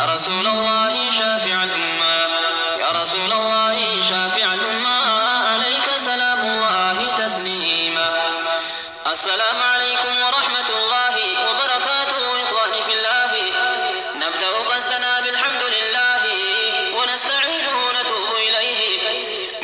يا رسول الله شافع الأمة، يا رسول الله شافع الأمة، عليك سلام الله تسليما. السلام عليكم ورحمة الله وبركاته. إخواني في الله، نبدأ قصدنا بالحمد لله، ونستعينه ونتوب إليه،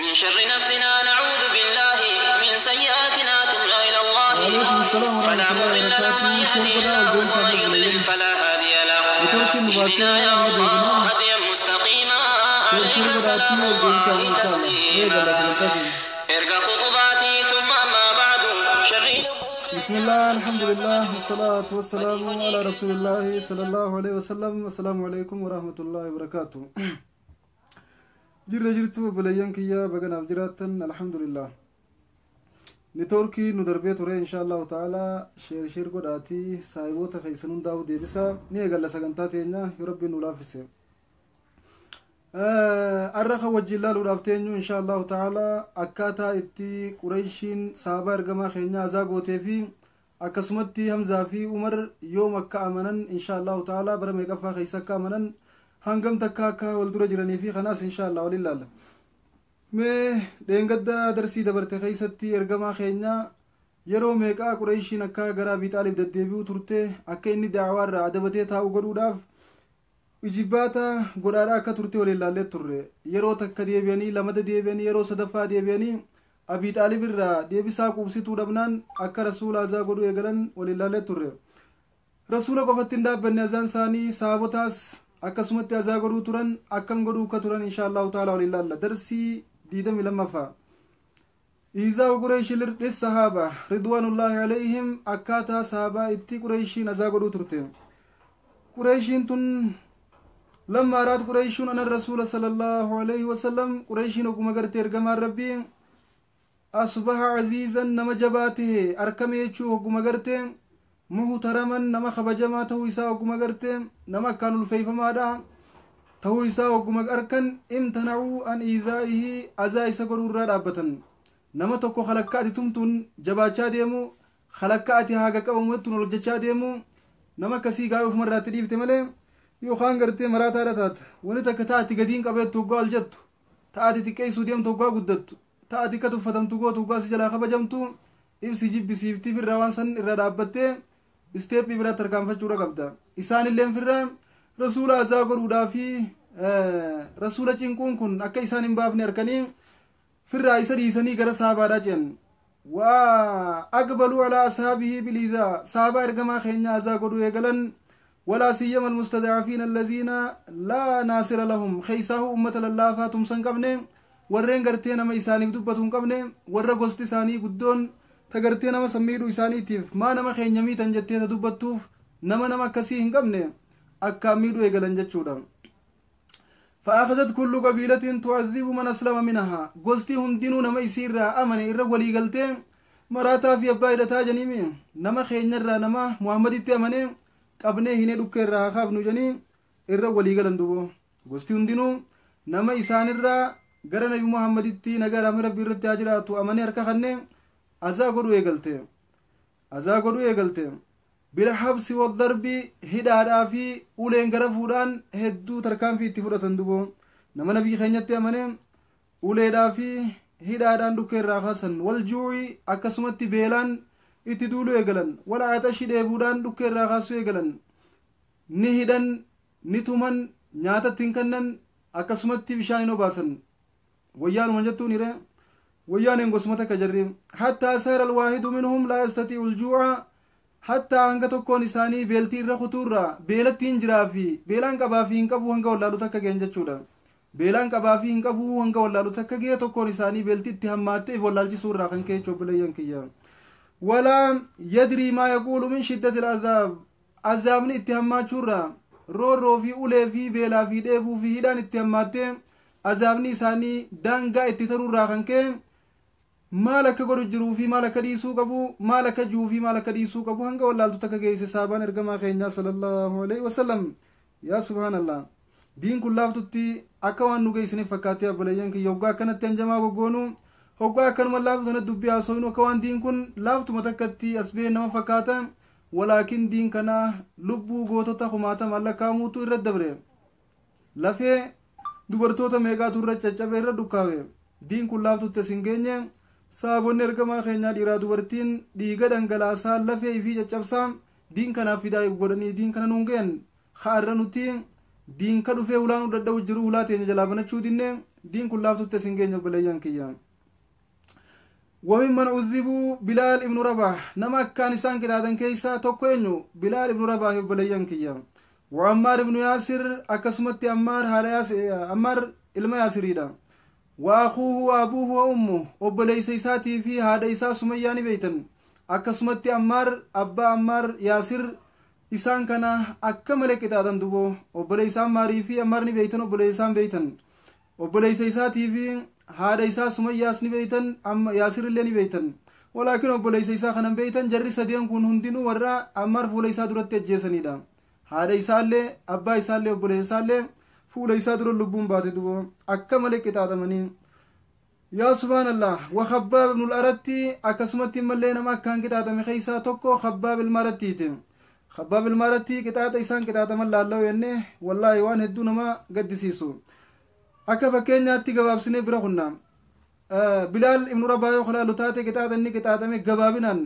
من شر نفسنا نعوذ بالله، من سيئاتنا تبنا إلى الله. وعليكم السلام ورحمة فلا الله مضل له وبركاته. من يهده شكرا الله وجزاك ومن الله يضلل خيرا. فلا هادي له. نتوركي اهدنا مباشرة يا ما الله ديبنا هديا مستقيما، شير عليك شير سلام godhaatii wal deebisaa الله insha Allah ni eegalla تسليما. sagantaa keenya. ارقى خطباتي ثم ما بعد شر. بسم الله، الحمد لله، والصلاة والسلام على رسول الله صلى الله عليه وسلم. السلام عليكم ورحمة الله وبركاته. Jirra jirtu obboleeyyan kiyya? Baganaaf jiraattan. Alhamdulillah, networkii nu darbee ture. Insha Allahu ta'ala share share godhaatii saahiboota keessan hundaa'uu deebisa. Ni eegalla sagantaa teenya yoo Rabbiin nu laaffise. Arra kan wajjin laaluudhaaf teenyu insha Allahu ta'ala akkaataa itti Qureeshiin sahabaa ergamaa keenya azaa gootee fi akkasumatti Hamzaa fi Umar yoom akka amanan, insha Allahu ta'ala bara meeqaffaa keessa akka amanan, hangam takka akka wal dura jiranii fi kanaas insha Allah waliin laalla. Mee dheengadda darsii dabarte keessatti ergamaa keenya yeroo meeqaa Qureeshiin akka gara Abii Xaalib deddeebi'uu turte, akka inni daawaa irraa adabatee taa'u godhuudhaaf ijibbaata godhaadhaa akka turte waliin laallee turre. Yeroo takka deebi'anii, lamada deebi'anii, yeroo sadaffaa deebi'anii Abii Xaalib irraa deebisaa quubsituu dhabnaan akka Rasuula azaa godhuu eegalan waliin laallee turre. Rasuula qofatti hin dhaabbanne azaan isaanii, saabotaas akkasumatti azaa godhuu turan. Akkam godhuu akka turan insha Allahu ta'ala waliin laalla. Darsii 22ffaa, إيذاء قريش للصحابة رضوان الله عليهم, akkaataa sahabaa itti Qureeshiin azaa godhuu turte. Qureeshiin tun لما رأت قريش أن الرسول صلى الله عليه وسلم, قريشين وكما قرت إرقمان ربي أصبح عزيزا, نما جباته أركم يجو وكما قرت, محترما, نما خبجما تهو إساء وكما قرت, نما كانوا الفيف مادا تهو إساء وكما أركن, امتنعوا عن إيذائه, أزا إسا قرور رابة. Nama tokko halakka ati tumtuun jabaachaa deemu, halakka ati haaga qabamu ol jechaa deemu, nama akkasii gaa'ee ofumarraatti dhiifte malee yookaan gartee maraataadha taata. Wani takka taati gadiin qabeettu hoggaa ol jettu, taati xiqqeessuu deemtu hoggaa guddattu, taati akka tuffatamtu gootu hoggaa si jalaa kabajamtu, ibsi jibbisiiftii firraa waan san irra dhaabbattee step biraatti tarkaanfachuudha qabda. Isaanilleen firraa Rasuula azaa godhuudhaa fi Rasuula cinquun kun akka isaan hin baafne harkanii firraa isa dhiisanii gara saabaadhaa ce'an. وأقبلوا على أصحابه بالإيذاء, sahabaa ergamaa keenya azaa godhuu eegalan. ولا سيما المستضعفين الذين لا ناصر لهم, keessaahuu ummata lallaafaa tumsan qabne, warreen gartee nama isaaniif dubbatu hin qabne, warra gosti isaanii guddoon ta gartee nama sammiidhuu isaaniitiif maa nama keenya miitan jettee ta dubbattuuf nama akkasii hin qabne akkaan miidhuu eegalan jechuudha. فأخذت كل قبيلة تعذب من أسلم منها, gosti hundinuu nama isiirraa amane irra walii galtee, maraataa fi abbaa hidhataa janiimi, nama keenyarraa nama Muhammaditti amane qabnee hinee dhukkee irraa haa kaafnu janii irra walii galan. Dubo gosti hundinuu nama isaanirraa gara Nabi Muhammaditti, nagaa rahmii Rabbii irratti haa jiraatu, amane harka kannee azaa godhuu eegalte, azaa godhuu eegalte. بالحبس والضرب, hidhaadhaa fi uleen gara fuudhaan hedduu tarkaanfii itti fudhatan. Duboo nama nabii keenyatti amane uleedhaa fi hidhaadhaan dhukkee irraa kaasan. والجوع, akkasumatti beelaan itti duuluu eegalan. والعطش, dheebuudhaan dhukkee irraa kaasuu eegalan. Ni hidhan, ni tuman, nyaatatti hin kennan, akkasumatti bishaan hin obaasan. Wayyaanuma jettuun hiree wayyaaneen gosuma takka jarri. حتى صار الواحد منهم لا يستطيع الجوع, hattaa hanga tokkoon isaanii beeltii irra kutuurraa beelatti hin jiraa fi beelaan qabaa fi hin qabu hanga wallaalu takka ga'en jechuudha. Beelaan qabaa fi hin qabu hanga wallaalu takka ga'e, tokkoon isaanii beeltii itti hammaattee wallaalchisuu irraa kan ka'e. Obboleeyyan kiyya, ولا يدري ما يقول من شدة العذاب, azaabni itti hammaachuurraa, roorroo fi ulee fi beelaa fi dheebuu fi hidhaan itti hammaattee azaabni isaanii daangaa itti taruurraa kan ka'e, maal akka godhu jiruu fi maal akka dhiisuu qabu, maal akka jiru fi maal akka dhiisuu qabu hanga wallaaltu takka geesse saabaan ergamaa keenyaa صلى الله عليه وسلم. Yaa subhaanallah, diin kun laaftutti akka waan nu geessiniif fakkaatee. Obboleeyyan kiyya, hoggaa akkanatti hanjamaa goggoonu, hoggaa akkanuma laaftu sana dubbii haasofnu, akka waan diin kun laaftuma takkatti as ba'e nama fakkaata. Walaakin diin kana lubbuu gootota kumaatamaan lakkaa'amuutu irra dabre. Lafee dubartoota meeqaatu irra caccabe irra dukkaawe. Diin kun laaftutti as hin geenye. Sahaabonni ergamaa keenyaa dhiiraa dubartiin dhiiga dhangalaasaa lafee ifii caccabsaa diin kanaaf fidaa godhanii diin kana nuun ga'an. Ha'arra nuti diin ka dhufee hulaa nu dadhabu jiru hulaa teenya jalaa banachuu dinne diin kun laaftutti as hin geenye obboleeyyan kiyya. وممن عذبوا بلال ابن رباح نما كان إسان كدادن كيسا tokko eenyu Bilaal ibn Rabaah obboleeyyan kiyya. وعمار ابن ياسر akkasumatti Ammaar haadha Yaasir Ammaar ilma Yaasiriidha. وأخوه وأبوه وأمه obboleeysa isaatii fi haadha isaa Sumayyaa ni beeytan. Akkasumatti Ammaar abbaa Ammaar Yaasir isaan kana akka malee qixaaxan duboo obboleeysa Ammaarii fi Ammaar ni beeytan obboleeysaan beeytan. Obboleeysa isaatii fi haadha isaa Sumayyaas ni beeytan amma Yaasir illee ni beeytan. Walaakin obboleeysa isaa kanan beeytan jarri sadeen kun hundinuu warra Ammaar fuula isaa duratti ajjeesanidha. Haadha isaallee abbaa isaallee obboleessa isaallee fuula isaa dura lubbuun baate duboo akka malee qixaaxamanii. Yaa subhaanallah wa Khabbaab ibnul Aratti akkasumatti immallee nama akkaan qixaaxame keessaa tokko Khabbaab ilma Arattiiti. Khabbaab ilma Aratti qixaaxa isaan qixaaxaman laalla'u jennee wallaahi waan hedduu nama gaddisiisu. Akka fakkeenyaatti gabaabsinee bira kunna. Bilaal ibnu Rabaa yoo kalaalu taate qixaaxa inni qixaaxame gabaabinaan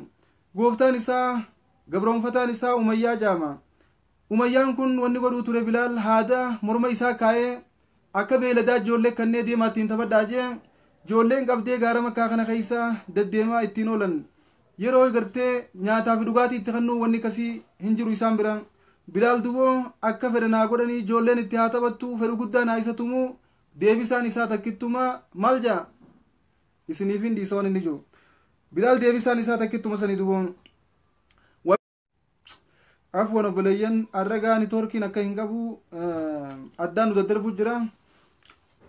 gooftaan isaa gabroonfataan isaa Umayyaa jaama. Umayyaan kun wanni godhuu ture Bilaal haada morma isaa kaa'ee akka beeladaa ijoollee kanneen deemaa ittiin taphadhaa jee ijoolleen qabdee gaara makkaa kana keessa deddeemaa ittiin oolan. Yeroo gartee nyaataa fi dhugaatii itti kennuu wanni akkasii hin jiru isaan bira. Bilaal duboo akka fedhan haa godhanii ijoolleen itti haa taphattu fedhu guddaa naa isa tumuu deebisaan isaa takkittumaa maal jaa isiniif hin dhiisa waan inni jiru. Bilaal deebisaan isaa takkittuma sanii duboo. Afwan obboleeyyan arragaa niitoorkiin akka hin qabu addaan nu daddarbuu jira.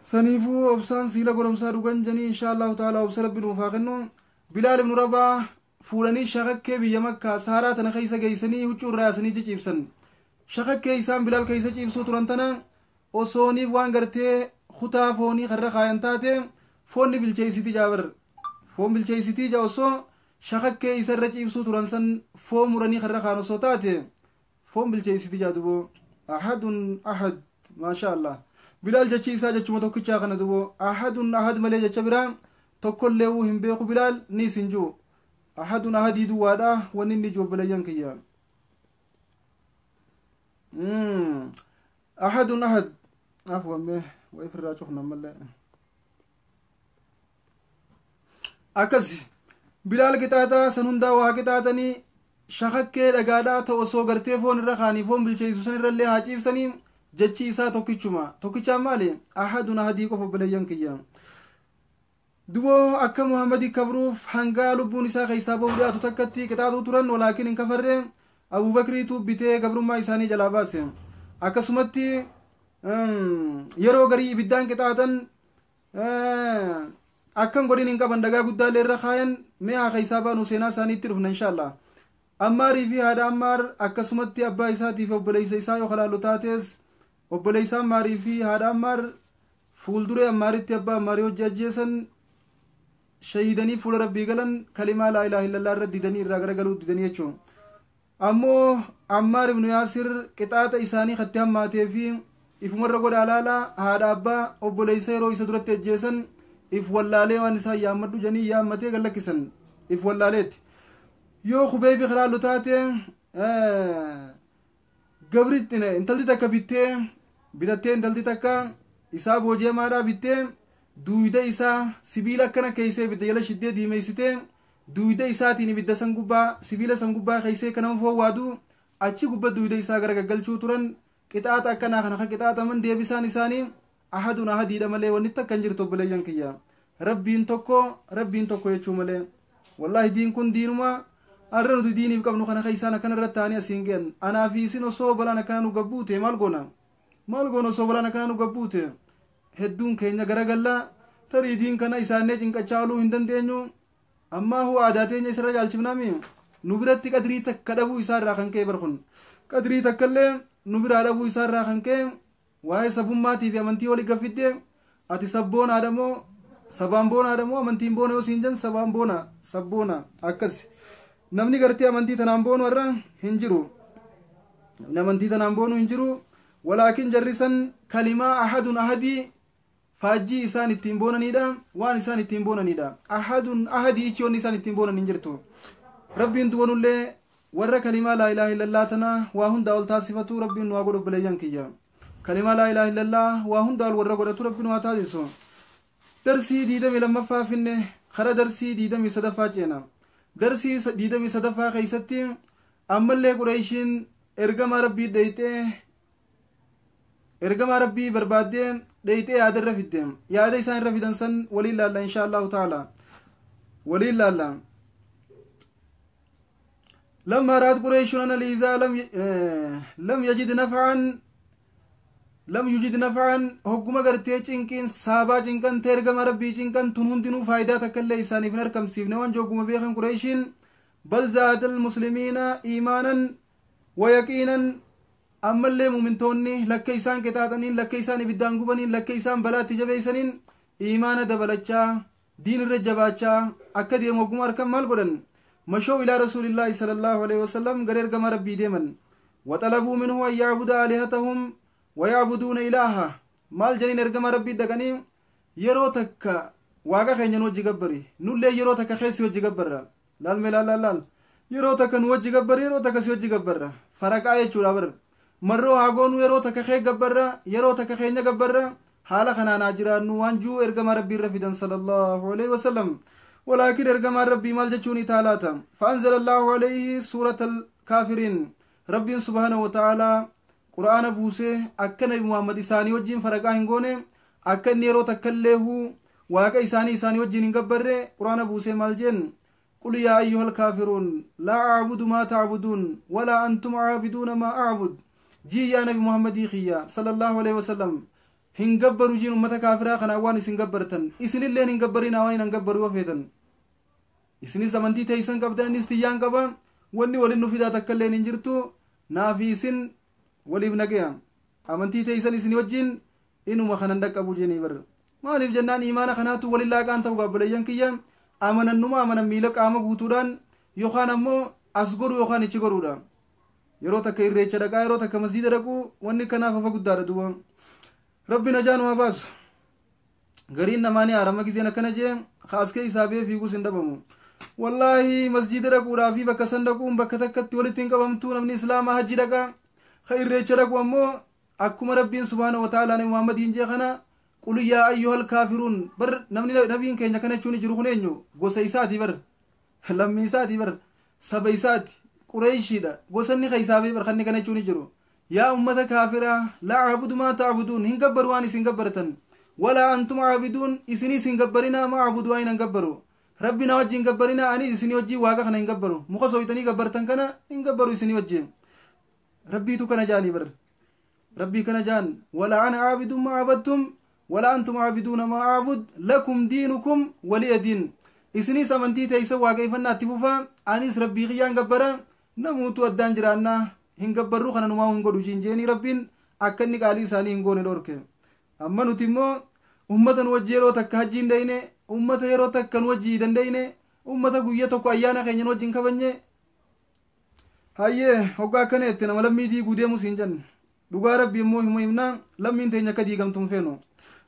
Saniifuu obsaan siila goromsaa dhugan janii insha Allahu ta'ala obsa rabbi nuuf haa kennu. Bilaal ibnu Rabaa fuudhanii shakakkee biyya makkaa saaraa tana keessa geessanii huccuu irraa yaasanii ciciibsan. Shakakkee isaan Bilaal keessa ciibsuu turan tana osooniif waan gartee kutaa foonii karra kaayan taate foonni bilcheessitii jaabar. Foon bilcheessitii jaa osoo shakakkee isarra ciibsuu turan san foon muranii karra kaan osoo taate foon bilcheessitii jaa duboo. Ahadun ahad maasha Allah. Bilaal jechi isaa jechuma tokkichaa kana duboo ahadun ahad malee jecha biraa tokkollee hin beeku Bilaal ni isin jiru. Ahadun ahadii duwwaadha wanni inni jiru obboleeyyan kiyya. Ahadun ahad afwan mee wa ifirraa cufna malee. Akkasi Bilaal qixaaxaa san hundaa waa qixaaxanii shakakkee dhagaadhaa ta'u osoo gartee foon irra kaanii foon bilcheessu san irrallee haa ciibsanii jechi isaa tokkichuma. Tokkichaan maali? Ahadun ahadii qofa obboleeyyan kiyya. Duboo akka Muhammadii kabruuf hangaa lubbuun isaa keessaa bahu dhiyaatu takkatti qixaaxuu turan walaakin hin kafarre Abubakriitu bitee gabrummaa isaanii jalaa baase. Akkasumatti yeroo garii ibiddaan qixaaxan akkan godhin hin qaban dhagaa guddaallee irra kaayan mee haa keessaa baanu seenaa isaaniitti dhufna inshaAllah. Ammaarii fi haadha Ammaar akkasumatti abbaa isaatii fi obboleessa isaa yoo kalaallu taates obboleessa Ammaarii fi haadha Ammaar fuulduree Ammaaritti abbaa Ammaarii hojii ajjeesan shahiidanii fuula rabbii galan kalimaa laa ilaaha illallah irra didanii irraa garagaluu didanii jechuun. Ammoo Ammaar ibnu Yaasir qixaaxa isaanii katti hammaatee fi ifumarra godha alaalaa haadha abbaa obboleessa yeroo isa duratti ajjeesan if wallaalee waan isaan yaammadhu janii yaammatee gallakkisan if wallaaleetti. Yoo Khubeebi kalaallu taate gabritti intalti takka bittee bitattee intalti takka isaa booji'amaadhaa bittee duuyida isaa sibiila akkana keessee ibidda jala shiddee diimeessitee duuyida isaatiin ibidda san gubbaa sibiila san gubbaa keessee kan nama foowwaadu achi gubba duuyida isaa gara gaggalchuu turan qixaaxa akkanaa kana qixaaxaman deebisaan isaanii ahadun ahadiidha malee wanni takka hin jirtu obboleeyyan kiyya. Rabbiin tokko rabbiin tokko jechuu malee. Wallaahi diin kun diinuma arra nuti diiniif qabnu kana keessaan akkana irratti ta'anii asiin ga'an. Anaa fi isin osoo balaan akkana nu gabbuute maal goona? Maal goona osoo balaan akkana nu gabbuute? Hedduun keenya garagallaa tarii diin kana isaannee cinqachaa ooluu hin dandeenyu. Ammaa hoo aadaa teenya isarra jaalchifnaami? Nu biratti qadrii takka dhabuu isaarraa kan ka'e barkun. Qadrii takkallee nu biraa dhabuu isaarraa kan ka'e waa'ee sabummaatii fi amantii walii gaffidde ati sabboonaadha moo sabaan boonaadha moo amantiin boona yoo siin jan sabaan boona sabboona akkas. Namni gartee amantii tanaan boonu irra hin jiru. Namni amantii tanaan boonu hin jiru. Walaakin jarri san kalimaa ahadun ahadii faajjii isaan ittiin boonaniidha, waan isaan ittiin boonaniidha. Ahadun ahadii ichi wanni isaan ittiin boonan hin jirtu. Rabbiin duwanullee warra kalimaa laa ilaaha illallaa tana waa hundaa ol taasifatu Rabbiin nu haa godhu. Obboleeyyan kiyya, kalimaa laa ilaaha illallaa waa hundaa ol warra godhatu Rabbiin nu haa taasisu. Darsii 22ffaa finne, kara darsii 23ffaa ceena. Darsii 23ffaa keeysatti ammallee Qureeshiin ergamaa Rabbii dheeyxee, ergamaa Rabbii barbaaddee dheeyxee yaada irra fidde. Yaada isaan irra fidan san waliin laalla, insha Allahu ta'ala waliin laalla. لما رأت قريش أن الإيذاء لم يجد نفعا، لم يجد نفعا، hogguma gartee cinqiin saabaa cinqan, ergama Rabbii cinqan tun hundinuu faayidaa takka illee isaaniif hin argamsiifne waan jogguma beekan Qureeshiin, بل زاد المسلمين إيمانا ويقينا. Ammallee mumintoonni lakka isaan qixaaxaniin, lakka isaan ibiddaan gubaniin, lakka isaan balaatti jabeeysaniin iimaana dabalachaa, diin irra jabaachaa akka deemu hogguma harkan maal godhan? مشوا إلى رسول الله صلى الله عليه وسلم, gara ergama Rabbii deeman. وطلبوا منه أن يعبد آلهتهم ويعبدون إلهه. Maal janiin ergama Rabbii dhaqanii? Yeroo takka waaqa keenya nu wajji gabbari, nullee yeroo takka keessi wajji gabbarra. Laal mee, laal laal laal, yeroo takka nu wajji gabbari, yeroo takka si wajji gabbarra. Faraqaa jechuudha bar. Marroo haa goonu, yeroo takka kee gabbarra, yeroo takka keenya gabbarra, haala kanaan haa jiraannu waan juu ergama Rabbii irra fidan صلى الله عليه وسلم. ولكن ergamaan Rabbii maal jechuun taalaata? فأنزل الله عليه سورة الكافرين. Rabbiin سبحانه وتعالى qur'aana buusee akka Nabi Muhammad isaanii wajjiin faraqaa hin goone, akka inni yeroo takkalleehu waaqa isaanii isaanii wajjiin hin gabbarre qur'aana buusee. Maal jeen? قل يا أيها الكافرون لا أعبد ما تعبدون ولا أنتم عابدون ما أعبد. Jii yaa Nabi Muhammadii kiyya صلى الله عليه وسلم, hin gabbaru jiin ummata kaafiraa kana waan isin gabbartan, isinilleen hin gabbarinaa waan hin gabbaru yoo feetan. Isinis amantii teeysan qabdan, innis tiyyaan qaba. Wanni walin nu fidaa takkailleen hin jirtu. Naafi isin waliif nagaya, amantii teeysan isin wajjin inuma kanan dhaqqabu jeenii bar. Maaliif jennaan imaana kanaatu walin laaqaan ta'u. Gaabboleeyyan kiyya, amanannuma amanan miila qaama guutuudhaan yookaan ammoo as godhu yookaan ichi godhuudha. Yeroo takka irreecha dhaqaa, yeroo takka masjiida dhaquu, wanni kanaaf hafa guddaadha duuba. Rabbi najaa nu haa baasu. Gariin namaa ni haarama gizeen akkana jee kaas keessaa bee fiigus hin dhabamu. Wallaahi masjiida dhaquudhaa fi bakka san dhaquun bakka takkatti walitti hin qabamtu. Namni islaamaa hajji dhaqa, ka irreecha dhaqu ammoo akkuma Rabbiin سبحانه وتعالى nabi Muhammadiin jee kana, قل يا أيها الكافرون. Bar namni nabiin keenya kana jechuun jiru kun eenyu? Gosa isaati bar, lammii isaati bar, saba isaati, Qureeshiidha. Gosanni keessaa bee bar kanni kana jechuun jiru. Yaa ummata kaafiraa, لا أعبد ما تعبدون, hin gabbaru waan isin gabbartan, ولا أنتم عابدون, isinis hin gabbarinaa, ما أعبد, waan hin gabbaru. Rabbi na wajjin gabbarinaa, anis isinii wajjin waaqa kana hin gabbaru. Muka sooytanii gabbartan kana hin gabbaru isinii wajjin. Rabbiitu kana jaanii bar. Rabbii kana jaan: ولا أنا عابد ما عبدتم ولا أنتم عابدون ما أعبد لكم دينكم ولي دين. Isinis amantii teeysa waaqeeffannaa itti fufaa, anis Rabbii kiyyaan gabbara. Namuutu addaan jiraannaa, hin gabbarru kana numaa hin godhu jeenii Rabbiin akka inni qaalii isaanii hin goone dhorke. Amma nuti immoo ummata nu wajji yeroo takka hajji hin dayne, ummata yeroo takka nu wajji dandayne, ummata guyya tokko ayyaana keenya nu wajjin kabanye. Hayyee, hoggaa akkana jette nama lammii diiguu deemus hin jenne. Dhugaa Rabbii immoo himu himna. Lammiin teenya akka diigamtu hin feenu.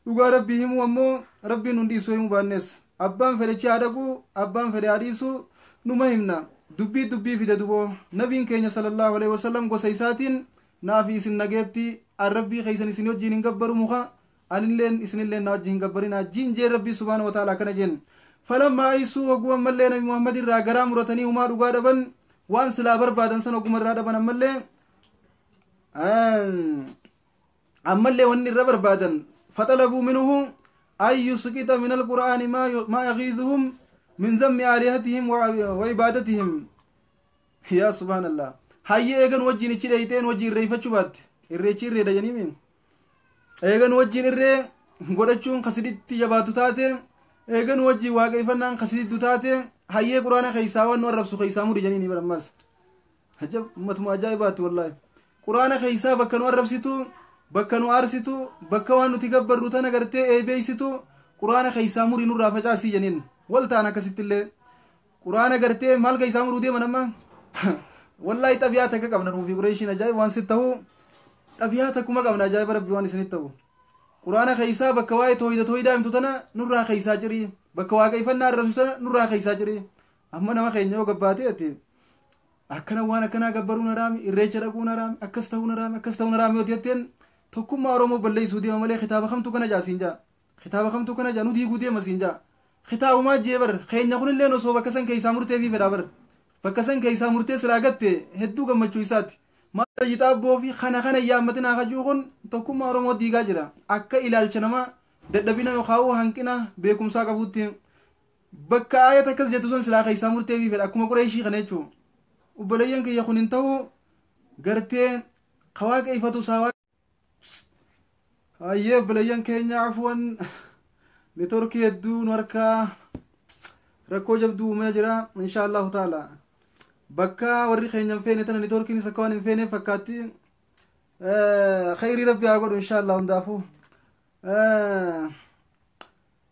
Dhugaa Rabbii himuu ammoo Rabbiin hundi isoo himuu baannes, abbaan fedhechi haa dhaqu, abbaan fedhe haa dhiisu, numa himna. Dubbii dubbii fide duboo nabiin keenya صلى الله عليه وسلم gosa isaatiin naafi isin nageetti, an Rabbii keeysan isin wajjiin hin gabbaru muka, anilleen isinilleen na wajjin hin gabbarina jiin jeen. Rabbii سبحانه وتعالى kana jeen. فلما أيسوا, hogguma ammallee Nabi Muhammad irraa garaa muratanii humaa dhugaa dhaban, waan silaa barbaadan san hogguma irraa dhaban, ammallee wanni irra barbaadan, فطلبوا منه أن يسقط من القرآن ما يغيظهم من ذم آلهتهم وعبادتهم. يا سبحان الله. Hayyee, eegan wajjin ichi dheeyteen wajjin irreeffachuu baatte, irreechi irreedha jeniimi, eegan wajjin irree godhachuun kasiditti jabaatu taate, eegan wajjin waaqeffannaan kasidittu taate, hayyee quraana keeysaa waan nu arrabsu keeysaa muri jeniini barammas. Ajab, ummatuma ajaa'ibaatti wallaahi. Quraana keeysaa bakka nu arrabsitu, bakka nu aarsitu, bakka waan nuti gabbarru tana gartee eebeeysitu quraana keeysaa murii nurraa facaasii jeniin. Wal ta'an akkasittillee quraana gartee maal keeysaa muruu deeman amma? Wallaahi xabiyaa takka qabna nuufi Qureeshiin ajaa'ib waan sit ta'uu. Xabiyaa takkuma qabna ajaa'iba rabbi waan isinitti ta'u. Quraana keessaa bakka waa'ee tooyida tooyidaa himtu tana nurraa keessaa jirii. Bakka waaqeffannaa arrabsu tana nurraa keessaa jirii. Amma nama keenya yoo gabbaatee ati akkana waan akkanaa gabbaruun haraami, irreecha dhaquun haraami, akkas ta'uun haraami, akkas ta'uun haraami yoo jetteen tokkummaa Oromoo balleessuu deema malee kitaaba kamtu kana jaa siin jaa. Kitaaba kamtu kana jaa nu diiguu deema siin jaa. Kitaabumaa jee bar keenya kunillee osoo bakka san keessaa murtee fi fedhaa bar. Bakka san keessaa murtee silaa gatte hedduu gammachuu isaati. Maal yixaabboo fi kana kana yaammatinaa hajuu kun tokkummaa Oromoo diigaa jira. Akka ilaalcha namaa dadhabina yookaan hanqina beekumsaa qabutti bakka ayata akkas jettu sun silaa keessaa murtee fi fedha akkuma Qureeshii kana jechuudha. Obboleeyyan kiyya kun hin ta'u gartee kawaaqa ifatu saawaa. Hayyee obboleeyyan keenya afuwan neetworkii hedduu nu harkaa rakkoo jabduu uumee jira insha Allahu taala. Bakka warri keenya hin feene tana neetworkiinis akka waan hin feene fakkaatti. Khayrii rabbi haa godhu insha Allah hundaafuu.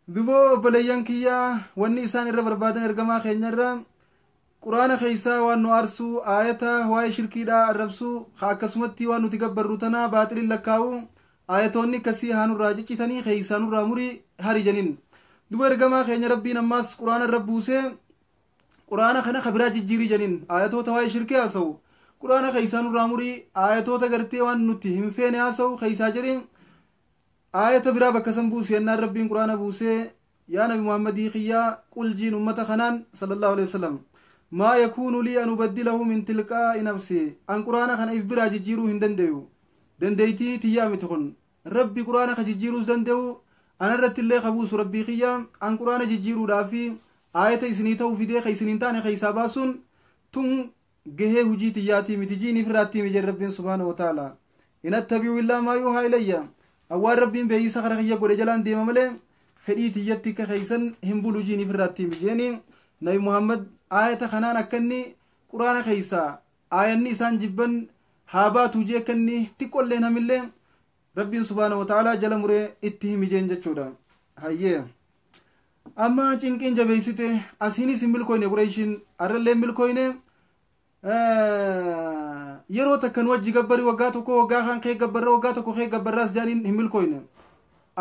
Duboo obboleeyyan kiyya wanni isaan irra barbaadan ergamaa keenya irra quraana keessaa waan nu aarsuu aayata waa'ee shirkiidhaa arrabsuu akkasumatti waan nuti gabbarru tana baaxiliin lakkaa'u aayatoonni akkasii haa nurraa ciccitanii keessaa nurraa murii hari janiin. Duba ergamaa keenya rabbiin ammaas quraana irra buusee quraana kana kabiraa jijjiirii janiin aayatoota waa'ee shirkii haasa'u quraana keessaa nurraa murii aayatoota gartee waan nuti hin feene haasa'u keessaa jedhee aayata biraa bakka san buuse yennaan rabbiin quraana buusee yaa nabi Muhammadii kiyyaa quljiin ummata kanaan sallallahu alaihi wasallam maa yakuunu lii an ubaddilahu min tilqaa'i nafsi an quraana kana if biraa jijjiiruu hin dandeeyu dandeeytii tiyyaa miti kun rabbi quraana ka jijjiiruus danda'u anarratti illee kabuusu rabbii kiyya an quraana jijjiiruudhaafi aayata isinii ta'uu fidee ka isiniin taane keessaa baasuun tun gahee hujii tiyyaatii miti jiin ifirraattii mije rabbiin subhaanahu wa ta'ala in attabi'u illaa maa yuuhaa ilayya awwaan rabbiin beeyyisa kara kiyya godhe jalaan deema malee fedhii tiyyatti akka keeysan hin bulu jiin ifirraattii mijeeni nabi Muhammad aayata kanaan akka inni quraana keessaa aayanni isaan jibban haa baatu jee akka inni xiqqollee namillee rabbiin subhaanahu wa ta'ala jala muree itti himijeen jechuudha. Hayyee amma cinqiin jabeessite asiinis hin milkooyne Qureeshiin arrallee hin milkooyne yeroo takka nu wajji gabbari waggaa tokko waggaa kan kee gabbarra waggaa tokko kee gabbarraas jaaniin hin milkooyne.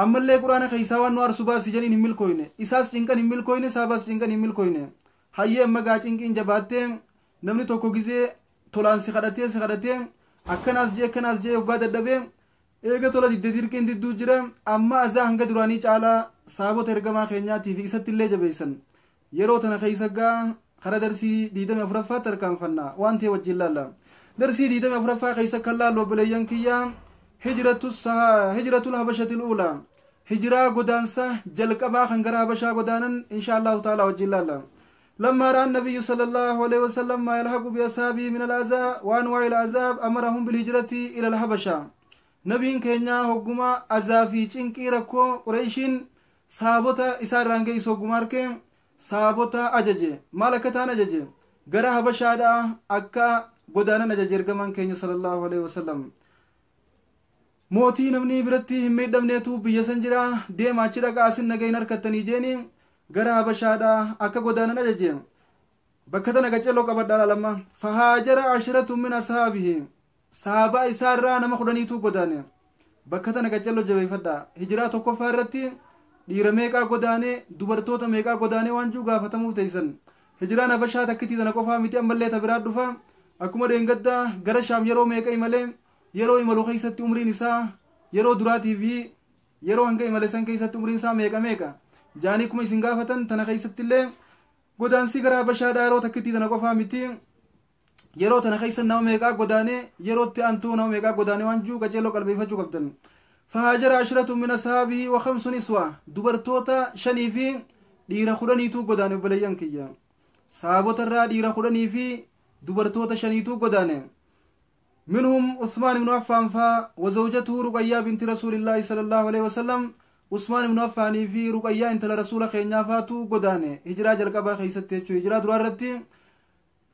Ammallee quraana keessaa waan nu aarsu baasi janiin hin milkooyne. Isaas cinqan hin milkooyne saabaas cinqan hin milkooyne. Hayyee amma gaa cinqiin jabaattee namni tokko gizee tolaan si kadhatee akkanaas jee akkanaas jee waggaa dadhabee eega tola didde dirqiin didduu jira amma azaa hanga duraanii caalaa saabota ergamaa keenyaatii fi isatti illee jabeessan. Yeroo tana keessa gaa kara darsii 24ffaatti harkaanfanna waan ta'e wajjin laalla. Darsii 24ffaa keessa kan laallu obboleeyyan kiyyaa hijratul habashatil uulaa hijiraa godaansa jalqabaa kan gara habashaa godaanan insha Allahu ta'ala wajjin laalla. لما رأى النبي صلى الله عليه وسلم ما يلحق بأصحابه من الأذى وأنواع العذاب أمرهم بالهجرة إلى الحبشة. نبيين كينيا هجوما أذى في چنكي ركو قريشين saabota isaan irraan geessu hogguma harkee saabota ajaje maal akka ta'an ajaje gara habashaadhaa akka godaanan ajaje ergamaan keenya sallallahu alaihi wasallam. Mootii namni biratti hin miidhamneetu biyya san jira deemaa achi dhaqaa asin nagayin harkattanii jeeni gara habashaadhaa akka godaanan ajaje. Bakka tana qaccelloo qabadhaa lamma fahaajara ashiratun min ashaabihi sahaabaa isaarraa nama 10tu godaane. Bakka tana qaccelloo jabeeffadhaa hijiraa tokkoffaa irratti dhiira meeqaa godaane dubartoota meeqaa godaane waan jiru gaafatamuuf teessan. Hijiraan habashaa takkitii tana qofaa miti ammallee ta biraa dhufa akkuma deengaddaa gara shaam yeroo meeqa imalee yeroo imalu keessatti umriin isaa yeroo duraatii fi yeroo hanga imale san keessatti umriin isaa meeqa meeqa jaanii kuma isin gaafatan tana keessatti illee godaansii gara habashaadhaa yeroo takkitii tana qofaa miti yeroo tana keessa nama meeqaa godaane yerootti aantuu nama meeqaa godaane waan jiru qaceeloo qalbeeffachuu qabdan. فهاجر عشرة من أصحابه وخمس نسوة دبرتوتا شني في dhiira 10tu godaane obboleeyyan kiyya. Saabota irraa dhiira 10 fi dubartoota 5tu godaane. منهم عثمان بن عفان فا وزوجته رقية بنت رسول الله صلى الله عليه وسلم. عثمان بن عفان في رقية انت رسول خينيا فاتو godaane هجرة jalqabaa keessatti jechuu hijiraa duraa irratti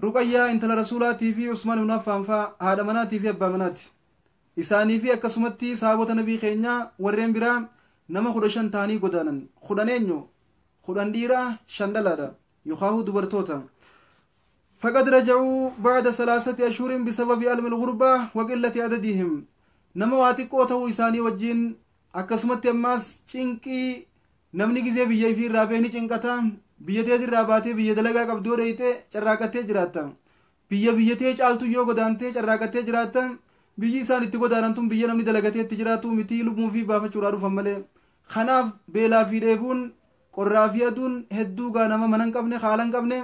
رقية انت رسولاتي في عثمان بن عفان فا haadha manaatii fi abbaa manaati. Isaanii fi akkasumatti saabota nabii keenyaa warreen biraa nama 15 ta'anii godaanan. 10 eenyu? 10 dhiiraa 5 dhalaadha yookaan dubartoota. فقد رجعوا بعد 3 أشهر بسبب ألم الغربة وقلة عددهم. Nama waa xiqqoo ta'uu isaanii wajjin akkasumatti ammaas cinqii namni gizee biyya ifii irraa bahee ni cinqata. Biyya teetii irraa baatee biyya dalagaa qabdu yoo dheeyte carraaqattee jiraatta. Biyya biyya tee caaltu yoo godaantee carraaqattee jiraatta. Biyyi isaan itti godaanan tun biyya namni dalagatee itti jiraatu miti, lubbuu fi baafachuudhaa dhufan malee. Kanaaf beelaa fi dheebuun, qorraa fi aduun hedduu gaa nama mana hin qabne, haala hin qabne,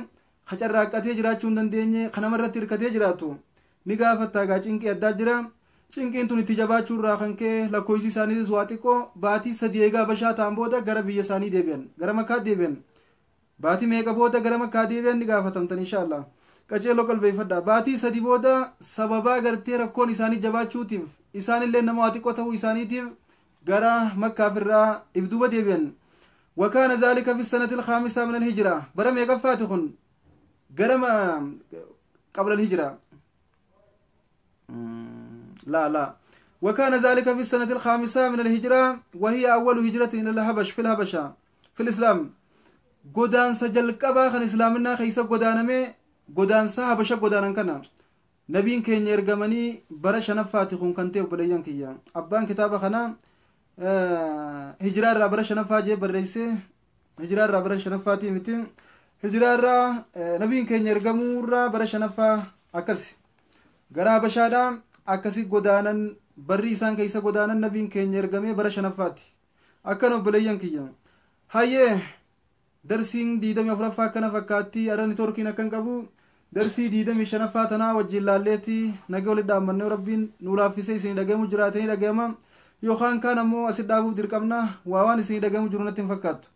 ka carraaqqatee jiraachuu hin dandeenye, ka namarratti hirkatee jiraatu ni gaafattaa gaa cinqii addaa jira. Cinqiin tun itti jabaachuu irraa kan ka'e lakkoofsi isaaniitis waa xiqqoo. Baatii 3 eegaa Habashaa ta'an booda gara biyya isaanii deebi'an, gara Makkaa deebi'an. Baatii meeqa booda gara Makkaa deebi'an ni gaafatamtan inshaallah. Qaceeloo qalbeeffadha. Baatii 3 booda sababaa gartee rakkoon isaanii jabaachuutiif, isaanillee nama waa xiqqoo ta'uu isaaniitiif gara Makkaaf irraa if duuba deebi'an. Wakaana zaalika fi sanati alkhaamisa min alhijra. Bara meeqaffaati kun? Gara qabla alhijra. لا لا. وكان ذلك في السنة الخامسة من الهجرة، وهي أول هجرة إلى الهبش في الهبشة في الإسلام. قدان سجل قبا خن إسلامنا خيسا قدانمي قدان سا هبشة قدانا كنا نبيين كين يرغمني برا شنفاتي خون كنتي وبليان كيا أبان كتابة خنا هجرة را برا شنفا جي برئيسي هجرة را برا شنفاتي متين هجرة را نبيين كين يرغمو را برا شنفا أكسي gara Habashaadhaa akkasi godaanan. Barri isaan keessa godaanan nabiin keenya ergamee bara shanaffaatti. Akkana obboleeyyan kiyya. Hayyee, darsiin 24ffaa akkana fakkaatti. Ara niitoorkiin akkan qabu darsii 25ffaa tanaa wajjin laalleetti naga walitti dhaammannee, rabbiin nu laaffisee isinii dhagahamu jiraatanii dhagahama, yookaan kaan ammoo asit dhaabuuf dirqamna. Waa waan isinii dhagahamu jiru natti hin fakkaattu.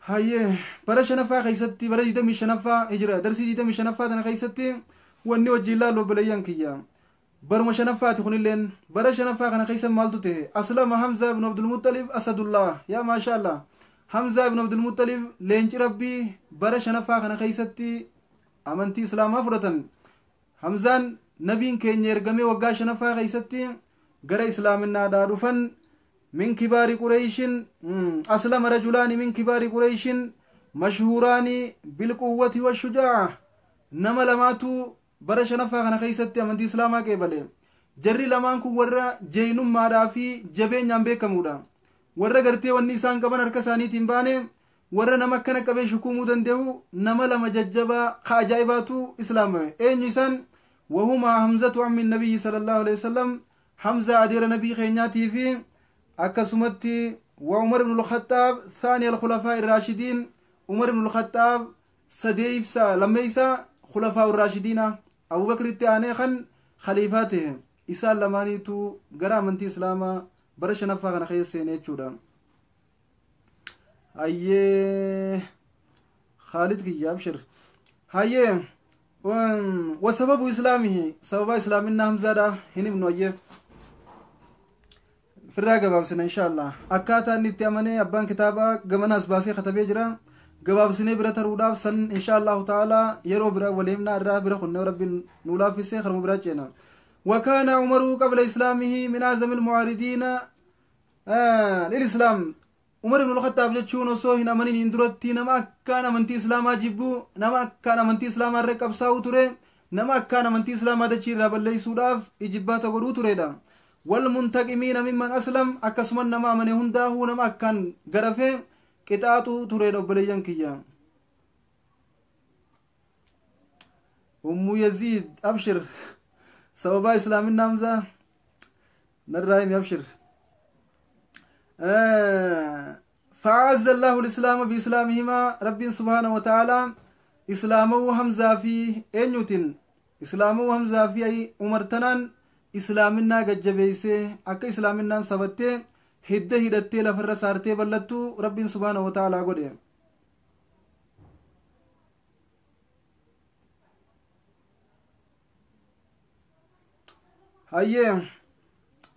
Hayyee, bara shanaffaa keessatti, bara 25ffaa hijira, darsii 25ffaa tana keessatti wanni wajjin laallu obboleeyyan kiyya, baruma shanaffaati kunilleen. Bara shanaffaa kana keessa maaltu ta'e? Aslama Hamza ibn Abdulmuxalib Asadullah. Yaa maasha Allah, Hamza ibn Abdulmuxalib leenci rabbii bara shanaffaa kana keessatti amantii islaamaa fudhatan. Hamzaan nabiin keenya ergamee waggaa shanaffaa keessatti gara islaaminaadhaa dhufan. Min kibaari Qureyshin aslama rajulaani min kibaari Qureyshin mashhuuraani bilquwwati washujaa'a. Nama lamaatu bara shanaffaa kana keessatti amantii islaamaa qeebale. Jarri lamaan kun warra jeenummaadhaa fi jabeenyaan beekamuudha, warra gartee wanni isaan qaban harka isaaniitiin baane, warra nama akkana qabee shukumuu danda'u. Nama lama jajjabaa ka ajaa'ibaatu islaamame. Eenyu isaan? Wahumaa Hamzatu ammi nabiyyi sallallahu alaihi wasallam, Hamza adeera nabii keenyaatii fi akkasumatti wa Umar ibn al-Khattaab thani al-khulafaa irraashidiin, Umar ibn al-Khattaab sadeeysa lammeeysa khulafaa irraashidiina, Abubakritti aanee kan khaliifaa ta'e. Isaan lamaaniitu gara amantii islaamaa bara shanaffaa kana keessa seene jechuudha. Hayyee Khaalid kiyya, abshir. Hayyee, wasababu islaamihi, sababa islaaminaa Hamzaadha hin himnu. Hayyee, firraa gabaabsina insha Allah. Akkaataa inni itti amanee abbaan kitaabaa gamanaas baasee katabee jira. Gabaabsinee bira taruudhaaf san insha Allahu ta'ala yeroo bira waliimnaa irraa bira kunnee rabbiin nuu laaffisee karuma biraa ceena. وكان عمر قبل إسلامه من أعظم المعارضين للإسلام. عمر بن الخطاب jechuun osoo hin amanin duratti nama akkaan amantii islaamaa jibbu, nama akkaan amantii islaamaa irra qabsaa'u ture, nama akkaan amantii islaamaa dachii irraa balleessuudhaaf ijibbaata godhuu turedha. والمنتقمين ممن أسلم, akkasuma nama amane hundaahuu nama akkaan garafee qixaaxuu turedha obboleeyyan kiyya. Ummu Yaziid, abshir, sababaa islaaminaa Hamzaa narraa himi, abshir. فأعز الله الإسلام بإسلامهما. رب سبحانه وتعالى إسلامه همزة في أنيوتن إسلامه همزة في أي عمرتنان إسلامنا قد جبيسه أكا إسلامنا سبته هدة هدتي لفر سارتي بلتو رب سبحانه وتعالى قد. Hayyee,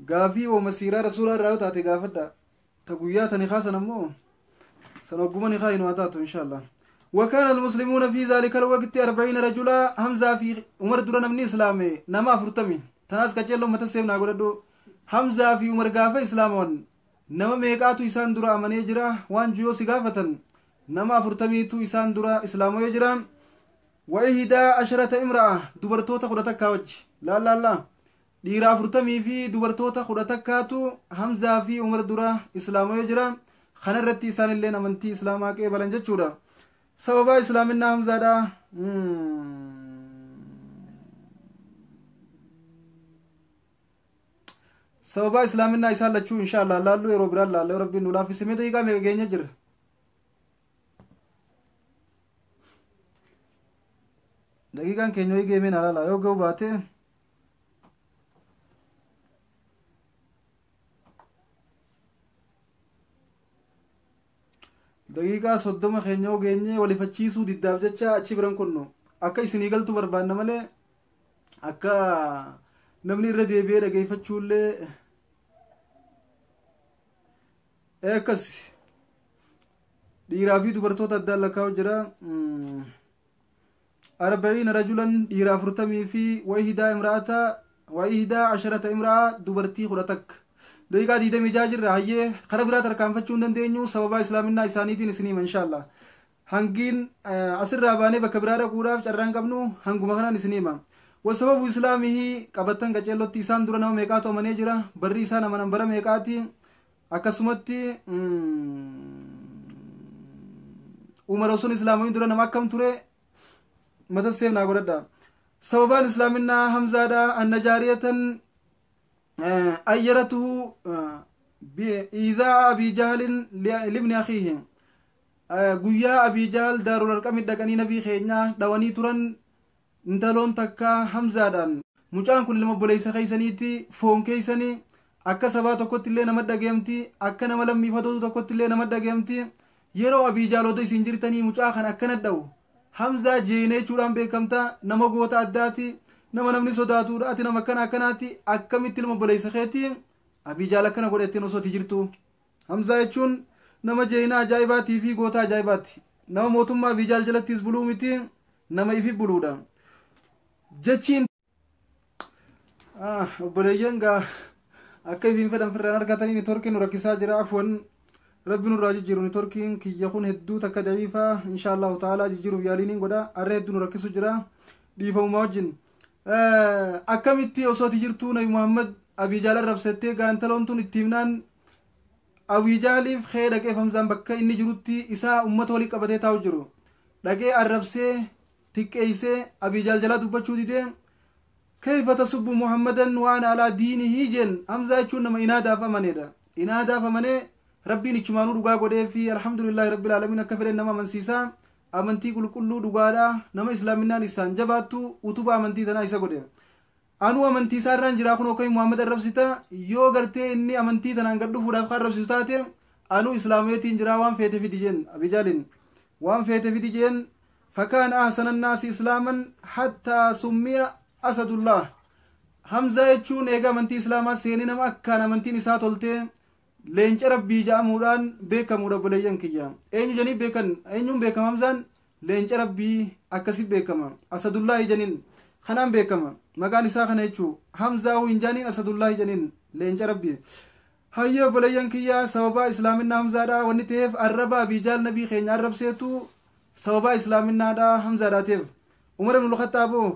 gaafii woma siiraa rasuulaa irraa yoo taate gaafadha. Ta guyyaa tani kaasan ammoo san ogguma ni kaa haa taatu insha Allah. وكان المسلمون في ذلك الوقت 40 رجلا. حمزة في عمر در نمني إسلامي نما 40. تناس كچلو متسيب ناغودو. حمزة في عمر غافة إسلامون نما ميقاتو إسان درا أمني جرا وان جيو سغافة؟ نما 40تو إسان درا إسلامو جرا. و11 امرأة, dubartoota 11 wajji. لا لا لا. Dhiira 40 fi dubartoota 11tu Hamzaa fi Umar dura islaamawee jira. Kana irratti isaan illee amantii islaamaa qeebalan jechuudha. Sababa islaaminaa Hamzaadha. Sababa islaaminaa isaan lachuu insha Allah laallu yeroo biraan laalla yoo rabbiin nu laaffise. Mee daqiiqaa meeqa geenya jira? Daqiiqaan keenya ho'i geemeen alaala yoo ga'u baate. Daqiiqaa 30 keenya yoo geenye walifachiisuu diddaaf jecha achi biran kunnu akka isinii galtu barbaanna malee akka namni irra deebi'ee dhageeffachuullee akkas dhiiraa fi dubartoota addaan lakkaa'u jira. 40 rajulan, dhiira 40 fi وإحدى امرأة و11 امرأة, dubartii 11. Daqiiqaa 26 jirra. Hayyee, kara biraa tarkaanfachuu hin dandeenyu. Sababaa islaaminaa isaaniitiin isinii inshallah hangiin asirraa baanee bakka biraa dhaquudhaaf carraan qabnu hanguma kanaan isinii hima. وسبب إسلامه qabattan qaceellotti isaan dura nama meeqaatu amanee jira, barri isaan amanan bara meeqaati, akkasumatti Umar osoo islaamamin dura nama akkam ture mata seef naa godhadha. Sababaan islaaminaa Hamzaadha أن جارية عيرته بإيذاء أبي جهل لابن أخيه. Guyyaa Abii Jahal Daarul Arqami dhaqanii nabii keenya dhawanii turan, intaloon takka Hamzaadhaan, "Mucaan kun ilma obboleessa keeysaniiti, foon keeysanii, akka sabaa tokkotti illee nama dhageemti, akka nama lammiifatootu tokkotti illee nama dhageemti. Yeroo Abii Jaalota isin jirtanii mucaa kan akkana dha'u, Hamzaa jeenee jechuudhaan beekamta, nama goota addaati, nama namni sodaatudha. Ati nama akkana akkanaati, akkamitti ilma obboleessa keetii Abii Jaal akkana godhetteen osoo ati jirtu?" Hamzaa jechuun nama jeenaa ajaa'ibaatii fi goota ajaa'ibaati. Nama mootummaa Abii Jaal jalattis buluu miti, nama ifi buluudha jechiin. Obboleeyyan gaa akka ifiin fedhan firraan argatanii networkiin nu rakkisaa jira. Afwan, rabbi nurraa jijjiiru. Networkiin kiyya kun hedduu takka daciifaa. Insha Allahu ta'ala jijjiiruuf yaaliin godha. Arra hedduu nu rakkisu jira, dhiifamumaa wajjin. Akkamitti osoo ati jirtuu Nabi Muhammad Abii Jaal arrabsattee gaantaloon tun itti himnaan, Abii Jaaliif kee dhaqee Hamzaan bakka inni jirutti isaa ummata walii qabatee taa'u jiru dhaqee arrabsee xiqqeessee Abii Jaal jalaa dubbachuu didee. "كيف تسب محمدا وأنا على دينه?" jeen. Hamzaa jechuun nama inaadaaf amaneedha. Inaadaaf amanee rabbiin ichumaanuu dhugaa godhee fi الحمد لله رب العالمين. Akka fedhen nama amansiisaa, amantii qulqulluu dhugaadha, nama islaaminaan isaan jabaattu utubaa amantii tanaa isa godhe. "Anuu amantii isaa irraan jiraa, kun akkami Muhammad arrabsita? Yoo gartee inni amantii tanaan gad dhufuudhaaf kan arrabsisu taate, anuu islaameetiin jiraa, waan feete fidi," jeen. Abijaalin "waan feete fidi" jeen. فكان أحسن الناس إسلاما حتى سمي أسد الله. Hamzaa jechuun eega amantii islaamaa seenee nama akkaan amantiin isaa toltee leenca rabbii jedhamuudhaan beekamuudha. Obboleeyyan kiyya, eenyu janii beekan? Eenyuun beekama Hamzaan? Leenca rabbii akkasi beekama. Asadullaahi janiin, kanaan beekama maqaan isaa kana jechuu. Hamzaa hin jaaniin, Asadullaahi janiin, leenca rabbii. Hayyee obboleeyyan kiyya, sababaa islaaminaa Hamzaadha wanni ta'eef arraba Abiijaal nabii keenya arrabseetu sababaa islaaminaadha Hamzaadha ta'eef. Umar ibn Khattaaboo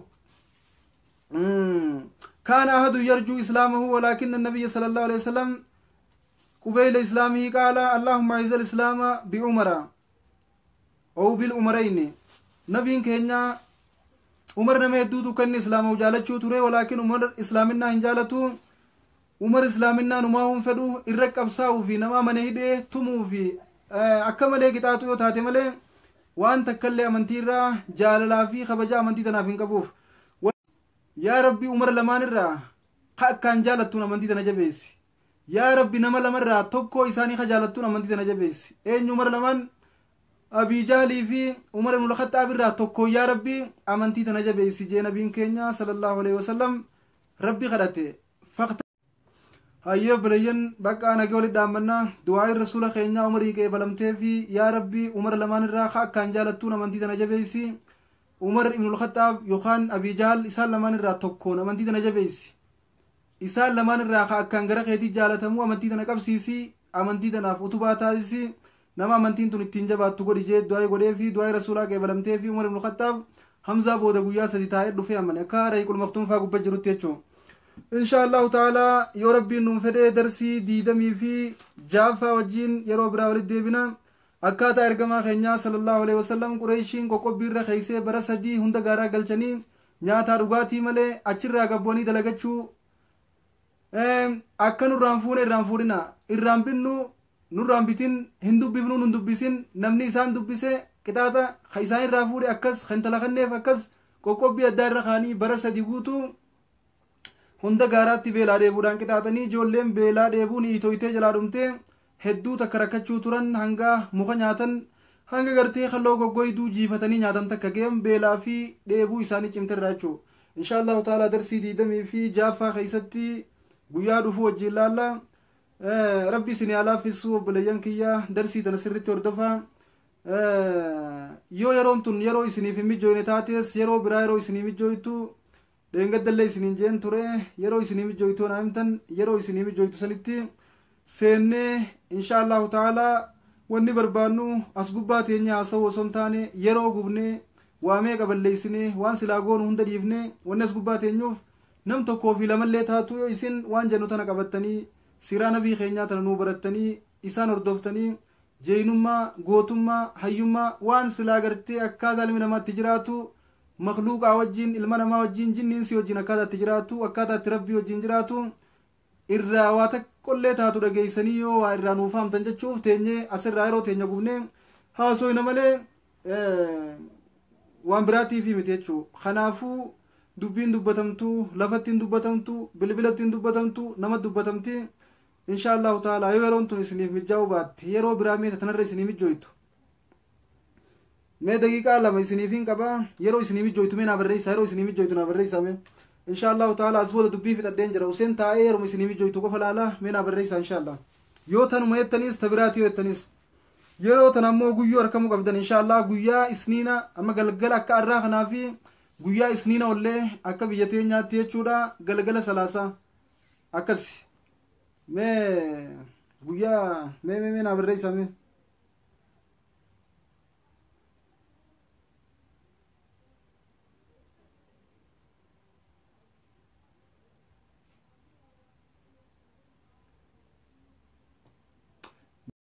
كان أحد يرجو إسلامه، ولكن النبي صلى الله عليه وسلم قبيل إسلامه قال: "اللهم أعز الإسلام بعمر أو بالعمرين". نبي keenya Umar nama hedduutu kan islaama jaalachuu ture, ولكن Umar islaaminaa hin jaalatu. Umar islaaminaa numaa hin fedhu, irra qabsaa'uu fi nama amane hidhee tumuu fi akka malee qixaaxu yoo taate malee waan takkallee amantii irraa jaalalaa fi kabaja amantii tanaaf hin qabuuf. "Yaa rabbi, Umar lamaan irraa ka akkaan jaalattuun amantii tana jabeessi. Yaa rabbi, nama lamarraa tokko isaanii ka jaalattuun amantii tana jabeessi." Eenyu Umar lamaan? Abii Jaalii fi Umar ibn Khattaab irraa tokko "Yaa rabbi, amantii tana jabeessi" jee nabiin keenya صلى الله عليه وسلم rabbi kadhate. Hayyee obboleeyyan, bakka nagee walit dhaammannaa. Du'aayin rasuula keenyaa Umarii qeebalamtee fi "Yaa rabbi, Umar lamaan irraa ka akkaan jaalattuun amantii tana jabeessi. Umar ibn Khattaab yookaan Abii Jaal, isaan lamaan irraa tokkoon amantii tana jabeessi. Isaan lamaan irraa ka akkaan gara keetii jaalatamuu amantii tana qabsiisi, amantii tanaaf utubaa taasisi, nama amantiin tun ittiin jabaattu godhi" jee du'aa godhee fi du'aa rasuulaa qeebalamtee fi Umar ibn Khattaab Hamzaa booda guyyaa 3 taa'ee dhufee amane, akka Rahiiqul Maktuum faa gubbaa jirutti jechuudha. Insha Allahu ta'ala yoo Rabbiin nuun fedhee darsii 26ffaa wajjiin yeroo biraa walitti deebina. Akkaataa ergamaa keenyaa sallallahu alaihi wasallam Qureeshiin qoqqobbii irra keeysee bara 3 hunda gaaraa galchanii nyaataa dhugaatii malee achirraa gabboonii dalagachuu akka nurraan fuune irraan fuudhina, irraan binnu nurraan bitin, hin dubbifnu nun dubbisin, namni isaan dubbise qixaaxa ka isaan irraa fuudhe akkas kan intala kanneef akkas qoqqobbii addaa irra kaanii bara 3 guutuu hunda gaaraatti beelaa dheebuudhaan qixaaxanii ijoolleen beelaa dheebuun hiitoytee jalaa dhumtee hedduu takka rakkachuu turan, hanga muka nyaatan, hanga gartee kalloo goggoyduu jiifatanii nyaatan takka geem beelaa fi dheebuu isaanii cimterraa jechuu. Insha Allahu ta'ala darsii 26ffaa keessatti guyyaa dhufuu wajjiin laalla. Rabbi isin haa laaffisuu obboleeyyan kiyya, darsii tana sirritti hordofaa. Yoo yeroon tun yeroo isiniif hin mijooyne taates yeroo biraa yeroo isinii mijooytu, dheengaddallee isiniin jeen ture, yeroo isinii mijooytu naa himtan, yeroo isinii mijooytu sanitti seennee insha Allahu ta'ala wanni barbaannu as gubbaa teenya haasa'uu osoo hin taane yeroo gubnee waa meeqa balleessinee waan silaa goonu hunda dhiifnee wanni as gubbaa teenyuuf nam tokkoo fi lamallee taatu yoo isin waan jennu tana qabattanii siiraa nabii keenyaa tana nuu barattanii isaan hordoftanii jeenummaa, gootummaa, hayyummaa waan silaa gartee akkaataa ilmi namaatti jiraatu makluuqaa wajjin, ilma namaa wajjin, jinniinsi wajjin akkaataa itti jiraatu, akkaataa itti Rabbii wajjin jiraatu irraa waa takkollee taatu dhageessanii yoo waa irraa nuuf haamtan jechuuf teenyee asirraa yeroo teenya gubnee haasoyna malee waan biraatiif miti jechuu. Kanaafuu dubbiin dubbatamtu lafatti hin dubbatamtu, bilbilatti hin dubbatamtu, nama dubbatamti. Insha Allahu ta'ala yoo yeroon tun isiniif mijaa'uu baatte yeroo biraa meeta tanarra isinii mijooytu. Mee daqiiqaa 2 isiniif hin qaba, yeroo isinii mijooytu mee naa barreessaa, yeroo isinii mijooytu naa barreessaa mee. Insha Allahu ta'ala as booda dubbii fixadheen jira, Useen taa'ee yeroo isinii mijooytu qofa laala, mee naa barreessaa insha Allah. Yoo tanuma jettaniis ta biraati yoo jettaniis yeroo tana ammoo guyyoo argamuu qabdan insha Allah guyyaa isniina amma galgala akka arraa kanaa fi guyyaa isniina ollee akka biyya teenyaatti jechuudha galgala salaasaa akkas mee guyyaa mee mee mee naa barreessaa mee.